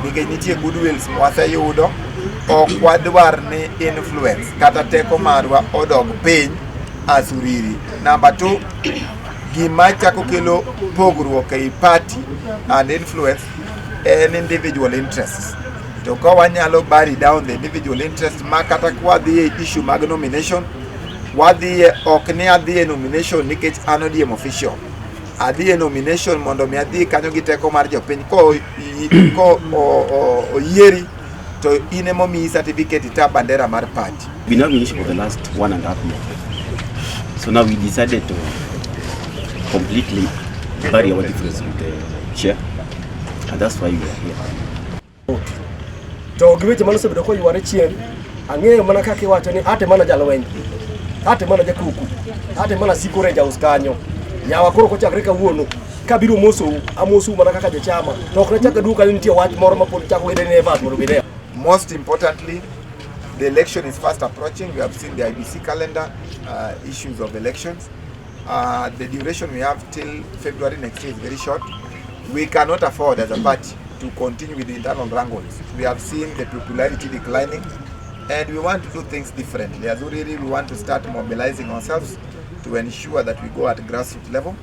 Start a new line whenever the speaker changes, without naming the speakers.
Nikech nitie goodwills mwaseyudo, ok wadwar ni influence kata teko marwa odog piny as Uriri. Number two, gima chako kelo pogruok ei party and influence en individual interests. To ka wanyalo bury down the individual interest ma kata kwadhi e issue mag nomination, wadhiye ok ni adhi e nomination nikech an ODM official. Adhi e nomination mondo mi adhi kanyo gi teko mar jopiny ko, ko oyieri to in emomiyi certificate ita bandera mar party.
Been having issue for the last 1.5 year. So now we decided to completely bury our difference with the chair, and that's why we are here.
To gi weche mane osebedo koyware chien, ang'eyo mana kaka iwacho ni ate mana jalweny, ate mana jakuku, ate mana siko Ranger House kanyo. Yawa koro kochakre kawuono, kabiro mosou, amosou mana kaka jochama. To ok nachak aduog kanyo nitie wach moro ma pod chako wede ni Evans mondo obed e.
Most importantly, the election is fast approaching. We have seen the IEBC calendar, issues of elections. The duration we have till February next year is very short. We cannot afford as a party to continue with the internal wrangles. We have seen the popularity declining and we want to do things differently. As Uriri, we want to start mobilizing ourselves to ensure that we go at grassroots level.